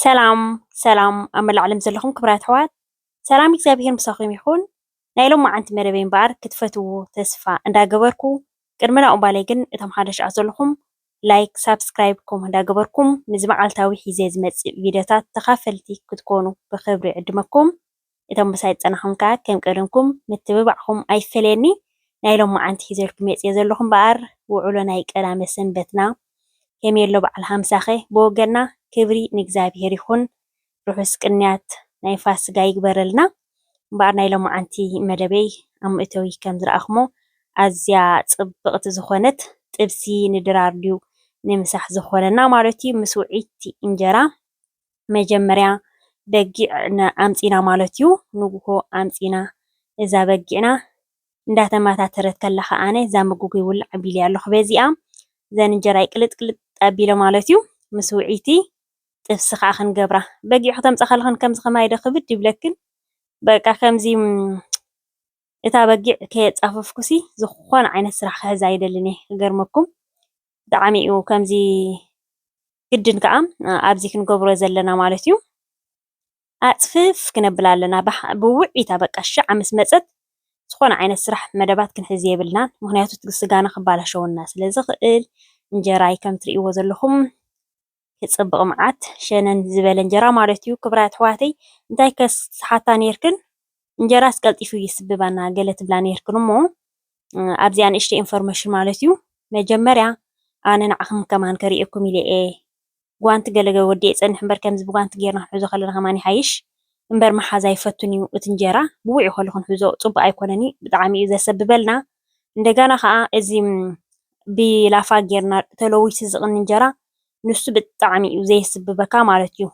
ሰላም ሰላም ኣብ መላእ ዓለም ዘለኹም ክብራት ኣሕዋት፣ ሰላም እግዚኣብሔር ምሳኹም ይኹን። ናይ ሎማዓንቲ መደበይ እምበኣር ክትፈትዎ ተስፋ እንዳገበርኩ፣ ቅድሚ ናኡ እምባለይ ግን እቶም ሓደሽዓ ዘለኹም ላይክ፣ ሳብስክራይብ ከምኡ እንዳገበርኩም ንዚ መዓልታዊ ሒዘ ዝመጽእ ቪድዮታት ተኻፈልቲ ክትኮኑ ብኽብሪ ይዕድመኩም። እቶም ምሳይ ዝጸናኹም ከኣ ከም ቀደምኩም ምትብባዕኹም ኣይፈለየኒ። ናይ ሎማዓንቲ ሒዘልኩም መጽየ ዘለኹ እምበኣር ውዕሎ ናይ ቀዳመ ሰንበትና ከመይ ኣሎ በዓል ሃምሳኸ? ብወገንና ክብሪ ንእግዚኣብሔር ይኹን። ርሑስ ቅንያት ናይ ፋስጋ ይግበረልና። እምበኣር ናይ ሎማዓንቲ መደበይ ኣብ መእተዊ ከም ዝረኣኹሞ ኣዝያ ጽብቕቲ ዝኾነት ጥብሲ ንድራር ድዩ ንምሳሕ ዝኾነና ማለት እዩ፣ ምስ ውዕይቲ እንጀራ። መጀመርያ በጊዕ ነ-፣ ኣምጺና ማለት እዩ። ንግሆ ኣምጺና እዛ በጊዕና እንዳተማታተረት ከላ ከኣ ኣነ እዛ መጎጎ ይውላዕ ኣቢለ ኣለኹ በዚኣ። እዘን እንጀራይ ቅልጥ ቅልጥ ኣቢለ ማለት እዩ። ምስ ውዕይቲ ጥብሲ ከኣ ክንገብራ። በጊዕ ክተምጻ ከለኽን ከምዚ ከማይ ዶ ክብድ ይብለክን? በቃ ከምዚ፣ ም፣ እታ በጊዕ ከየጻፈፍኩሲ ዝኾነ ዓይነት ስራሕ ክሕዝ ኣይደልን እየ፣ ክገርመኩም። ብጣዕሚ እዩ ከምዚ ግድን ከኣ ኣብዚ ክንገብሮ ዘለና ማለት እዩ። ኣጽፍፍ ክነብል ኣለና። ብሓ-፣ ብውዒታ በቃ ሽዓ ምስ መጸት ዝኾነ ዓይነት ስራሕ መደባት ክንሕዝ የብልናን። ምኽንያቱ እቲ ስጋና ክባላሸወና ስለ ዝኽእል፣ እንጀራይ ከም ትርእይዎ ዘለኹም ክጽብቕ መዓት ሸነን ዝበለ እንጀራ ማለት እዩ። ክብራት ኣሕዋተይ፣ እንታይ ከስሓታ ነይርክን? እንጀራስ ቀልጢፉ ይስብባና ገለ ትብላ ነይርክን እሞ፣ እ፣ ኣብዚኣ ንእሽተይ ኢንፎርሜሽን ማለት እዩ። መጀመርያ ኣነ ንዓኹም ከማን ከርእየኩም ኢለ እየ ጓንቲ ገለ ገለ ወዲኤ ይጸንሕ እምበር፣ ከምዚ ብጓንቲ ጌርና ክንሕዞ ከለና ከማን ይሓይሽ እምበር፣ መሓዛ ኣይፈቱን እዩ። እቲ እንጀራ ብውዑይ ከሎ ክንሕዞ ጽቡቕ ኣይኮነን እዩ፣ ብጣዕሚ እዩ ዘሰብበልና። እንደገና ከኣ እዚ፣ ም፣ ብላፋ ጌርና ተለዊሱ ዝቕኒ እንጀራ ንሱ ብጣዕሚ እዩ ዘየስብበካ ማለት እዩ።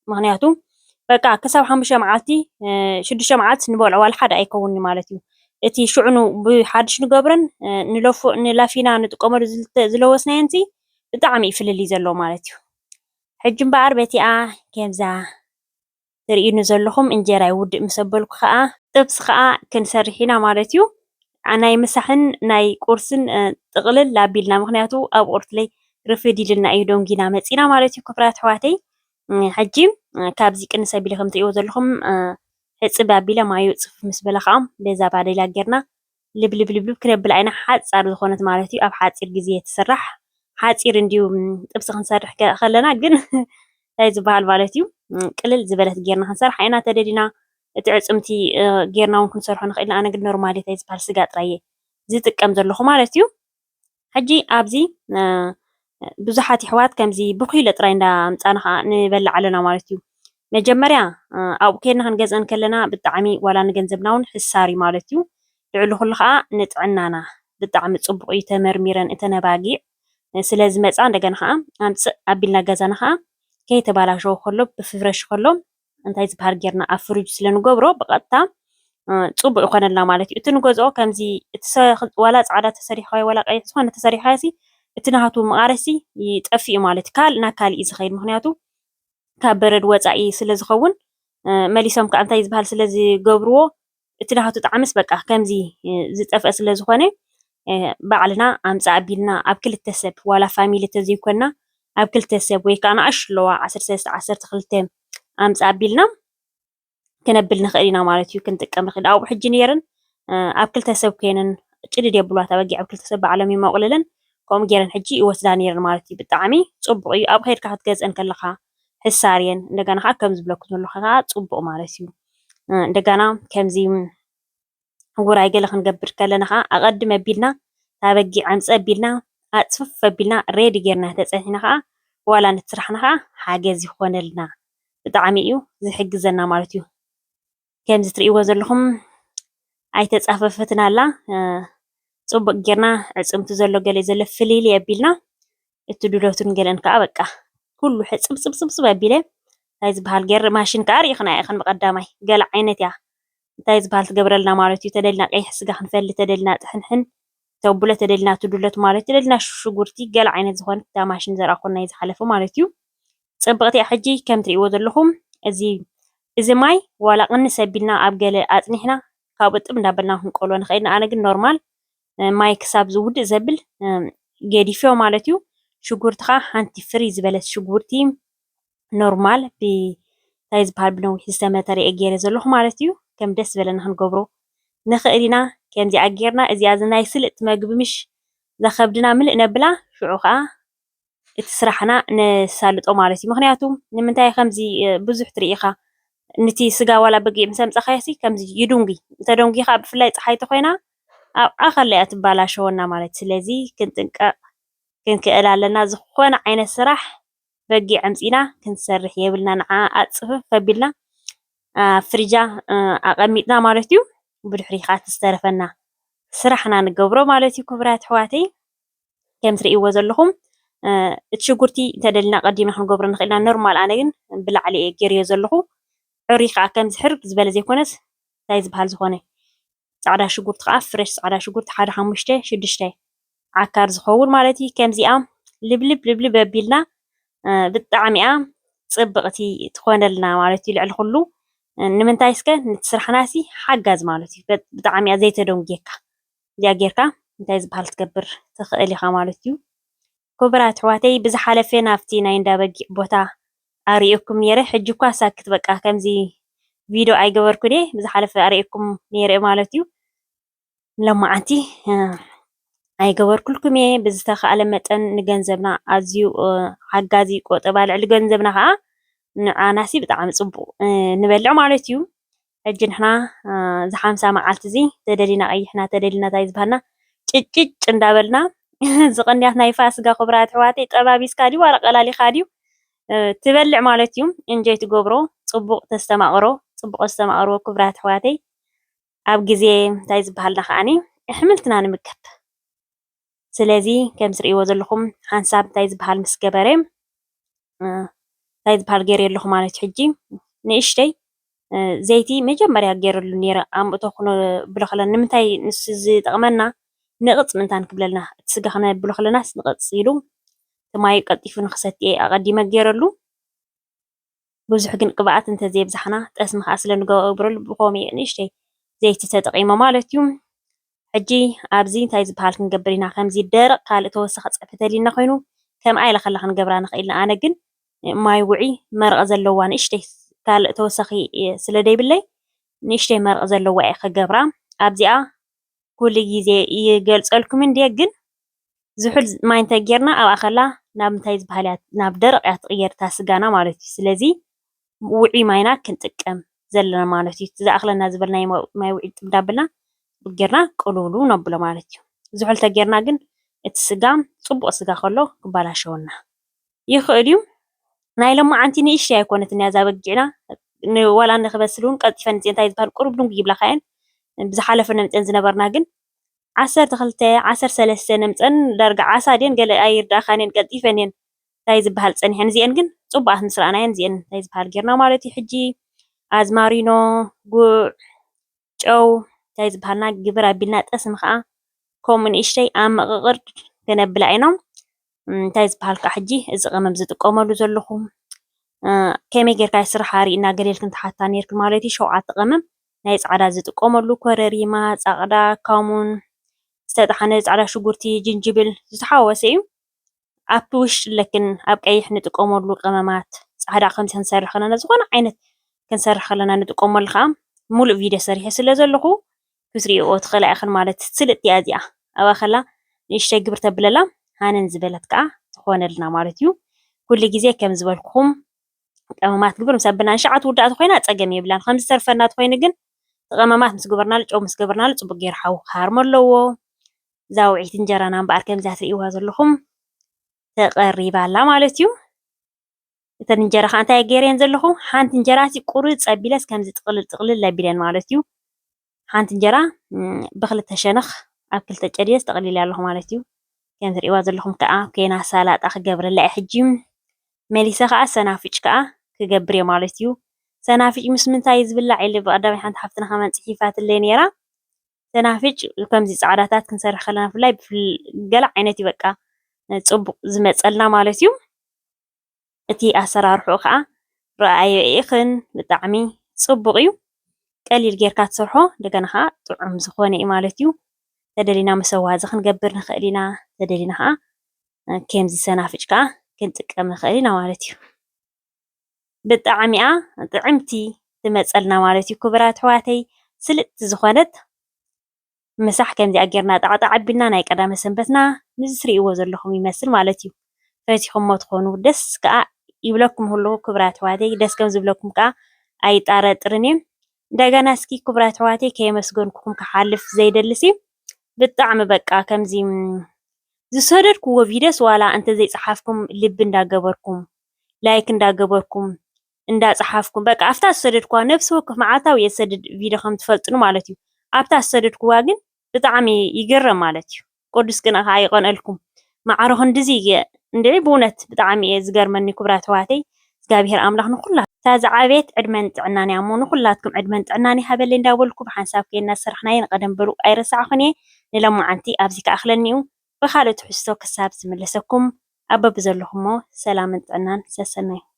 ምኽንያቱ በቃ ክሳብ ሓሙሽተ መዓልቲ፣ እ፣ ሽዱሽተ መዓልቲ ንበልዖ ዋላ ሓደ ኣይከውን እዩ ማለት እዩ። እቲ ሽዑ ን-፣ ብሓድሽ ንገብረን፣ እ፣ ንለፎ-፣ ንላፊና ንጥቀመሉ ዝልተ-፣ ዝለወስናየንሲ ብጣዕሚ እዩ ፍልልይ ዘለዎ ማለት እዩ። ሕጂ እምበኣር በቲኣ ከምዛ ትርእዩኒ ዘለኹም እንጀራ ይውድእ ምስ ኣበልኩ ኸኣ ጥብሲ ኸኣ ክንሰርሕ ኢና ማለት እዩ። ኣ-፣ ናይ ምሳሕን ናይ ቁርስን፣ እ፣ ጥቕልል ኣቢልና፣ ምኽንያቱ ኣብ ቁርትለይ ርፍድ ኢልና እዩ ደንጊና መጺና ማለት እዩ። ክብራት ኣሕዋተይ፣ እ፣ ሕጂ፣ እ፣ ካብዚ ቅንስ ኣቢለ ከም ትርእይዎ ዘለኹም፣ እ፣ ሕጽብ ኣቢለ ማዩ ጽፍፍ ምስ በለ ኸኣ በዛ ባዴላ ጌርና ልብልብ ልብልብ ክነብላ ኢና። ሓጻር ዝኾነት ማለት እዩ፣ ኣብ ሓጺር ግዜ ትስራሕ። ሓጺር እንድዩ፣ ም፣ ጥብሲ ክንሰርሕ ከ-፣ ከለና ግን እንታይ ዝበሃል ማለት እዩ፣ ም፣ ቅልል ዝበለት ጌርና ክንሰርሓ ኢና ተደሊና። እቲ ዕጽምቲ፣ እ፣ ጌርና እውን ክንሰርሖ ንኽእል ኢና። ኣነ ግን ኖርማሊ እንታይ ዝበሃል ስጋ ጥራይ እየ ዝጥቀም ዘለኹ ማለት እዩ። ሕጂ ኣብዚ፣ እ፣ ብዙሓት የሕዋት ከምዚ ብኪሎ ጥራይ እንዳምጻና ኸዓ ንበልዕ ኣለና ማለት እዩ። መጀመርያ፣ እ፣ ኣብኡ ኬድና ክንገዝአን ከለና ብጣዕሚ ዋላ ንገንዘብና እውን ሕሳር እዩ ማለት እዩ። ልዕሊ ኩሉ ኸዓ ንጥዕናና ብጣዕሚ ጽቡቕ እዩ። ተመርሚረን እተን ኣባጊዕ ስለ ዝመጻ፣ እንደገና ኸዓ ኣምጽእ ኣቢልና ገዛና ኸዓ ከይተባላሸወ ከሎ፣ ብፍረሽ ከሎ እንታይ ዝበሃል ጌርና ኣብ ፍሪጅ ስለ ንገብሮ ብቐጥታ፣ እ፣ ጽቡቕ ይኾነልና ማለት እዩ። እቲ ንገዝኦ ከምዚ እቲ ሰ-፣ ዋላ ጻዕዳ ተሰሪሕካዮ ዋላ ቀይሕ ዝኾነ ተሰሪሕካዮሲ እቲ ናቱ ምቓረሲ ይጠፍእ እዩ ማለት እዩ። ካልእ ናብ ካልእ እዩ ዝኸይድ። ምኽንያቱ ካብ በረድ ወጻኢ ስለ ዝኸውን፣ እ፣ መሊሶም ከኣ እንታይ ዝበሃል ስለ ዝገብርዎ፣ እቲ ናቱ ጣዕምስ በቃ ከምዚ፣ እ፣ ዝጠፍአ ስለ ዝኾነ፣ እ፣ ባዕልና ኣምጻእ ኣቢልና ኣብ ክልተ ሰብ፣ ዋላ ፋሚሊ ተዘይኮንና፣ ኣብ ክልተ ሰብ ወይ ከኣ ንኣሽቱ ኣለዋ፣ ዓሰርተ ሰለስተ፣ ዓሰርተ ክልተ ኣምጻእ ኣቢልና ክነብል ንኽእል ኢና ማለት እዩ፣ ክንጥቀም ንኽእል። ኣብኡ ሕጂ ነይረን፣ እ፣ ኣብ ክልተ ሰብ ኮይነን ጭድድ የብልዋ፣ እታ በጊዕ ኣብ ክልተ ሰብ ባዕሎም ይመቑልለን፣ ከምኡ ገይረን ሕጂ ይወስዳ ነይረን ማለት እዩ። ብጣዕሚ ጽቡቕ እዩ። ኣብኡ ከይድካ ክትገዝአን ከለኻ ሕሳር እየን። እንደገና ኸዓ ከም ዝብለኩ ዘለኹ ኸዓ ጽቡቕ ማለት እዩ። እ፣ እንደገና ከምዚ ውራይ ገለ ክንገብር ከለና ኸዓ ኣቐድም ኣቢልና፣ እታ በጊዕ ኣምጽእ ኣቢልና፣ ኣጽፍፍ ኣቢልና፣ ሬዲ ጌርና ተጸኒሕና ኸዓ፣ ዋላ ነቲ ስራሕና ኸዓ ሓገዝ ይኾነልና። ብጣዕሚ እዩ ዝሕግዘና ማለት እዩ። ከምዚ ትርእይዎ ዘለኹም ኣይተጻፈፈትን ኣላ። እ፣ ጽቡቕ ጌርና ዕጽምቲ ዘሎ ገለ ዘሎ ፍልይልይ ኣቢልና፣ እቲ ዱለቱን ገለን ከኣ በቃ ኩሉ ሕጽብጽብጽብጽብ ኣቢለ፣ እንታይ ዝበሃል ገይረ፣ ማሽን ከኣ ርኢኽና ኢኽን ብቐዳማይ ገለ ዓይነት እያ። እንታይ ዝበሃል ትገብረልና ማለት እዩ። ተደልና ቀይሕ ስጋ ክንፈሊ፣ ተደልና ጥሕንሕን፣ ተቡለ ተደልና ትዱለት ማለት እዩ። ተደልና ሽጉርቲ፣ ገለ ዓይነት ዝኾነ እታ ማሽን ዘርኣኹና እዩ ዝሓለፈ ማለት እዩ። ጽብቕቲ እያ። ሕጂ ከም ትርእይዎ ዘለኹም እዚ፣ እዚ ማይ ዋላ ቅንስ ኣቢልና ኣብ ገለ ኣጽኒሕና ካብኡ ጥብ እንዳበልና ክንቆሎ ንኽእል ኢና። ኣነ ግን ኖርማል፣ እ፣ ማይ ክሳብ ዝውድእ ዘብል፣ እ፣ ገዲፍዮ ማለት እዩ። ሽጉርቲ ኸዓ ሓንቲ ፍሪ ዝበለት ሽጉርቲ ኖርማል ብታይ ዝበሃል ብነዊሕ ዝተመተረ እየ ገይረ ዘለኹ ማለት እዩ። ከም ደስ ዝበለና ክንገብሮ ንኽእል ኢና። ከምዚኣ ጌርና እዚኣ ናይ ስልእቲ መግቢ ምሽ ዘኸብድና ምልእ ነብላ ሽዑ ከዓ እቲ ስራሕና ነሳልጦ ማለት እዩ። ምክንያቱ ንምንታይ ከምዚ ብዙሕ ትርኢ ኢኻ፣ ንቲ ስጋ ዋላ በጊዕ ምስ ኣምፀኻዮ ሲ ከምዚ ይዱንጉ፣ እንተደንጉ ከዓ ብፍላይ ፀሓይ ተኮይና ኣብ ኣኸላ እያ ትባላሸወና ማለት። ስለዚ ክንጥንቀቅ ክንክእል ኣለና። ዝኾነ ዓይነት ስራሕ በጊዕ ኣምፂና ክንሰርሕ የብልና። ንዓ ኣፅፍፍ ኣቢልና ፍሪጃ ኣቐሚጥና ማለት እዩ። ብድሕሪ ከዓ ዝተረፈና ስራሕና ንገብሮ ማለት እዩ። ክቡራት ኣሕዋተይ ከም ትርእይዎ ዘለኹም እቲ ሽጉርቲ እንተደልና ቀዲምና ክንገብሮ ንኽእልና ኖርማል። ኣነ ግን ብላዕሊ እየ ገይርዮ ዘለኹ። ዕሪ ከዓ ከም ዝሕር ዝበለ ዘይኮነስ እንታይ ዝበሃል ዝኾነ ፃዕዳ ሽጉርቲ ከዓ ፍሬሽ ፃዕዳ ሽጉርቲ ሓደ ሓሙሽተ ሽዱሽተ ዓካር ዝኸውን ማለት እዩ። ከምዚኣ ልብልብ ልብልብ ኣቢልና ብጣዕሚኣ ፅብቕቲ ትኾነልና ማለት እዩ። ልዕሊ ኩሉ ንምንታይ እስከ ነቲ ስራሕናሲ ሓጋዝ ማለት እዩ። ብጣዕሚያ ዘይተደንጉየካ እዚኣ ጌርካ እንታይ ዝበሃል ትገብር ትኽእል ኢኻ ማለት እዩ። ክቡራት ኣሕዋተይ ብዝሓለፈ ናብቲ ናይ እንዳበጊዕ ቦታ ኣርእየኩም ነይረ። ሕጂ እኳ ሳክት በቃ ከምዚ ቪድዮ ኣይገበርኩን እየ። ብዝሓለፈ ኣርእየኩም ነይረ ማለት እዩ። ሎማዓንቲ ኣይገበርኩልኩም እየ። ብዝተኻእለ መጠን ንገንዘብና ኣዝዩ ሓጋዚ ቆጠባ ልዕሊ ገንዘብና ከዓ ንዓናሲ ብጣዕሚ ፅቡቅ ንበልዕ ማለት እዩ። ሕጂ ንሕና እዚ ሓምሳ መዓልቲ እዚ ተደሊና ቀይሕና ተደሊና እንታይ ዝበሃልና ጭጭጭ እንዳበልና ዝቕንያት ናይ ፋስጋ ክቡራት ኣሕዋተይ ጠባቢስካ ድዩ ዋላ ቀላሊኻ ድዩ ትበልዕ ማለት እዩ። እንጆይ ትገብሮ ፅቡቅ ተስተማቕሮ ፅቡቅ ኣስተማቕሮ ክቡራት ኣሕዋተይ። ኣብ ግዜ እንታይ ዝበሃልና ከዓኒ ኣሕምልትና ንምገብ። ስለዚ ከም ዝርእይዎ ዘለኹም ሓንሳብ እንታይ ዝበሃል ምስ ገበረ እንታይ ዝበሃል ገይረ ኣለኹ ማለት እዩ። ሕጂ ንእሽተይ ዘይቲ መጀመርያ ገይረሉ ነይረ ኣምእቶ ክነብሎ ከለና ንምንታይ ንሱ ዝጠቕመና ንቕፅ ምእንታን ክብለልና እቲ ስጋ ክነብሎ ከለናስ ንቕፅ ኢሉ እቲ ማዩ ቀልጢፉ ንክሰትየ ኣቐዲመ ገይረሉ። ብዙሕ ግን ቅብኣት እንተዘየብዛሕና ጠስሚ ከዓ ስለ ንገብረሉ ብኸምኡ ንእሽተይ ዘይቲ ተጠቒመ ማለት እዩ። ሕጂ ኣብዚ እንታይ ዝበሃል ክንገብር ኢና? ከምዚ ደረቕ ካልእ ተወሳኺ ፀብሒ ተልዩና ኮይኑ ከምኣ ኢለ ከላ ክንገብራ ንኽእል ኢና። ኣነ ግን ማይ ውዒ መረቕ ዘለዋ ንእሽተይ ካልእ ተወሳኺ ስለ ደይብለይ ንእሽተይ መረቕ ዘለዋ እየ ክገብራ። ኣብዚኣ ኩሉ ግዜ ይገልፀልኩም እንድየ ግን ዝሑል ማይ እንተጌርና ኣብኣ ከላ ናብ እንታይ ዝበሃል እያ ናብ ደረቕ እያ ትቕየር እታ ስጋና ማለት እዩ። ስለዚ ውዑይ ማይና ክንጥቀም ዘለና ማለት እዩ። እቲ ዝኣኽለና ዝበልናዮ ማይ ውዒ ጥብ እንዳበልና ጌርና ቅልውልው ነብሎ ማለት እዩ። ዝሑል ተጌርና ግን እቲ ስጋ ፅቡቕ ስጋ ከሎ ክባላሸወና ይኽእል እዩ። ናይ ሎማዓንቲ ንእሽተይ ኣይኮነትን እያ እዛ በጊዕና ዋላ ንክበስል እውን ቀልጢፈን እንታይ ዝበሃል ቁሩብ ድንጉ ይብላካ እየን። ብዝሓለፈ ነምፀን ዝነበርና ግን ዓሰርተ ክልተ ዓሰርተ ሰለስተ ነምፀን ዳርጋ ዓሳ ድየን ገለ ኣይርዳእካን እየን ቀልጢፈን እየን እንታይ ዝበሃል ፀኒሐን እዚአን ግን ፅቡቃት ምስ ረኣናየን እዚአን እንታይ ዝበሃል ጌርና ማለት እዩ። ሕጂ ኣዝማሪኖ፣ ጉዕ፣ ጨው እንታይ ዝበሃልና ግብር ኣቢልና ጠስሚ ከዓ ከምኡ ንእሽተይ ኣብ መቐቕር ክነብላ ኢና። እንታይ ዝበሃል ከዓ ሕጂ እዚ ቀመም ዝጥቀመሉ ዘለኹ ከመይ ጌርካ ስራሕ ኣርእና ገለ ኢልክን ትሓታ ኔርክን ማለት እዩ። ሸውዓተ ቀመም ናይ ፃዕዳ ዝጥቀመሉ ኮረሪማ፣ ፃቕዳ፣ ካሙን፣ ዝተጠሓነ ፃዕዳ ሽጉርቲ፣ ጅንጅብል ዝተሓወሰ እዩ። ኣብ ውሽጢ ለክን ኣብ ቀይሕ ንጥቀመሉ ቀመማት ፃዕዳ ከምዚ ክንሰርሕ ከለና ዝኾነ ዓይነት ክንሰርሕ ከለና ንጥቀመሉ ከዓ ሙሉእ ቪድዮ ሰሪሐ ስለ ዘለኹ ክትሪእዎ ትኽእላ ኢኽን ማለት ስልጥ እያ እዚኣ ኣብኣ ከላ ንእሽተይ ግብር ተብለላ ሃነን ዝበለት ከዓ ትኾነልና ማለት እዩ። ኩሉ ግዜ ከም ዝበልኩኹም ቀመማት ግብር ምስ ኣበልና ንሸዓት ውዳእቲ ኮይና ፀገም የብላን። ከምዚ ተርፈና ተኮይኑ ግን እቲ ቀመማት ምስ ግበርናሉ ጨው ምስ ገበርናሉ ፅቡቅ ገይሩ ሓዊ ክሃርሞ ኣለዎ። እዛ ውዒት እንጀራና እምበኣር ከምዛ ትርእይዋ ዘለኹም ተቐሪባ ኣላ ማለት እዩ። እተን እንጀራ ከዓ እንታይ ገይረን ዘለኹ ሓንቲ እንጀራ ሲ ቁርፅ ኣቢለስ ከምዚ ጥቕልል ጥቕልል ኣቢለን ማለት እዩ። ሓንቲ እንጀራ ብክልተ ሸነኽ ኣብ ክልተ ጨድየስ ጠቕሊለ ኣለኹ ማለት እዩ። ከም ትርእይዋ ዘለኹም ከዓ ኮይና ሳላጣ ክገብረላ እየ ሕጂ። መሊሰ ከዓ ሰናፍጭ ከዓ ክገብር እየ ማለት እዩ። ሰናፍጭ ምስ ምንታይ እዩ ዝብላዕ ኢለ ብቐዳማይ ሓንቲ ሓፍትና ከመን ፅሒፋትለይ ነይራ። ሰናፍጭ ከምዚ ፃዕዳታት ክንሰርሕ ከለና ብፍላይ ገለ ዓይነት እዩ በቃ ፅቡቕ ዝመፀልና ማለት እዩ። እቲ ኣሰራርሕኡ ከዓ ረኣዮ ኢኽን ብጣዕሚ ፅቡቕ እዩ። ቀሊል ጌርካ ትሰርሖ እንደገና ከዓ ጥዑም ዝኾነ እዩ ማለት እዩ። ተደሊና መሰዋዚ ክንገብር ንኽእል ኢና። ተደሊና ከዓ ከምዚ ሰናፍጭ ከዓ ክንጥቀም ንኽእል ኢና ማለት እዩ። ብጣዕሚኣ ጥዕምቲ ትመጸልና ማለት እዩ። ክቡራት ኣሕዋተይ፣ ስልጥቲ ዝኾነት ምሳሕ ከምዚኣ ጌርና ጣዕጣዕ ኣቢልና ናይ ቀዳመ ሰንበትና ንዚ ትርእይዎ ዘለኹም ይመስል ማለት እዩ። ፈቲኹሞ ትኾኑ ደስ ከኣ ይብለኩም ህልዉ ክቡራት ኣሕዋተይ፣ ደስ ከም ዝብለኩም ከኣ ኣይጣረጥርን እየ። እንደገና እስኪ ክቡራት ኣሕዋተይ ከየመስገንኩኹም ክሓልፍ ዘይደልሲ ብጣዕሚ በቃ ከምዚ ዝሰደድክዎ ቪድዮስ ዋላ እንተዘይጸሓፍኩም ልቢ እንዳገበርኩም ላይክ እንዳገበርኩም እንዳጸሓፍኩም በቃ ኣብታ ዝሰደድክዋ ነብሲ ወከፍ መዓልታዊ እየ ዝሰድድ ቪድዮ ከም ትፈልጥኒ ማለት እዩ። ኣብታ ዝሰደድክዋ ግን ብጣዕሚ ይግረም ማለት እዩ። ቅዱስ ቅንኢ ከዓ ይቐንአልኩም። ማዕረ ክንድዚ እየ እንድዒ ብእውነት ብጣዕሚ እየ ዝገርመኒ ክቡራት ኣሕዋተይ። እግዚኣብሔር ኣምላኽ ንኹላ እታ ዝዓበየት ዕድመን ጥዕናን እያ እሞ ንኹላትኩም ዕድመን ጥዕናን ይሃበለይ እንዳበልኩ ብሓንሳብ ከይና ዝሰራሕናዮ ንቐደም በሉ ኣይረሳዕኹን እየ። ንሎማዓንቲ ኣብዚ ክኣኽለኒ እዩ። ብኻልእ ትሕዝቶ ክሳብ ዝምለሰኩም ኣብ በብዘለኹሞ ሰላምን ጥዕናን ሰሰናዩ።